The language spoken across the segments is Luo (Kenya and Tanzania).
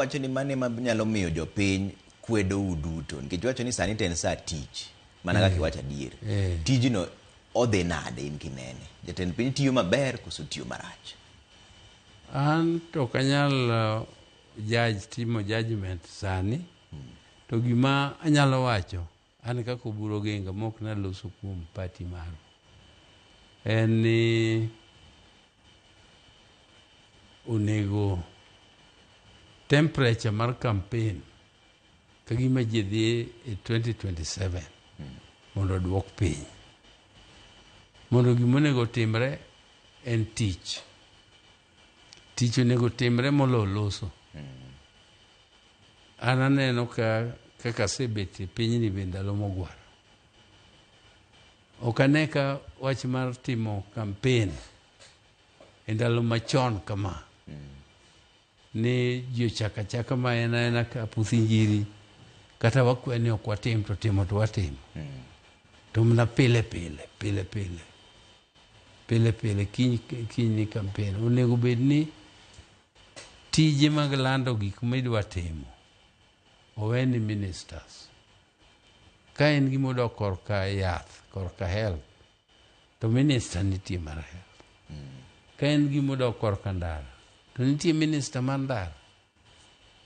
Wacho ni mano ema nyalo miyo jopiny kwedou duto nikech iwacho ni sani to en saa tich mana kaka iwacho adier. Tijno odhi nade in kinene? Jatend piny tiyo maber koso tiyo marach? An to ok anyal judge timo judgment sani. To gima anyalo wacho an kaka Oburu Oginga mok naloso kuom party marwa en ni onego temperature mar campaign ka gima ji dhi e 2027 mondo oduok piny. Mondo gima onego otimre en tich. Tich onego otimre molo loso. An aneno ka kaka asebet e pinyni be ndalo mogwaro. Ok ane ka wach mar timo campaign e ndalo machon kama ni ji ochako achaka ma en aena ka puth injiri kata wakwe ni ok watim to timo to watimo to mana pile pile pile pile pile pile kiny kiny ni campaign onego bed ni tije mag lando gik midwa timo owe ni ministers ka en gima odok korka yath korka health to minister nitie mar health ka en gima odok korka ndara to nitie minister mar ndara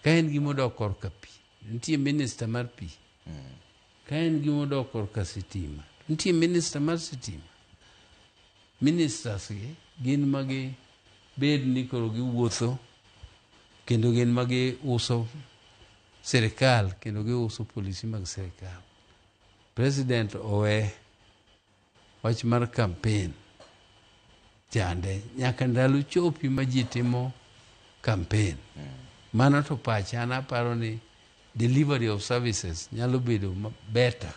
ka en gima odok korka pi nitie minister mar pi ka en gima odok korka sitima to nitie minister mar sitima ministers gi gin magi bed ni koro giwuotho kendo gin magi uso sirikal kendo giuso polisi mag sirikal president owe wach mar campaign chande nyaka ndalo chopi ma ji timo campaign mano to pacha an aparo ni delivery of services nyalo bedo better.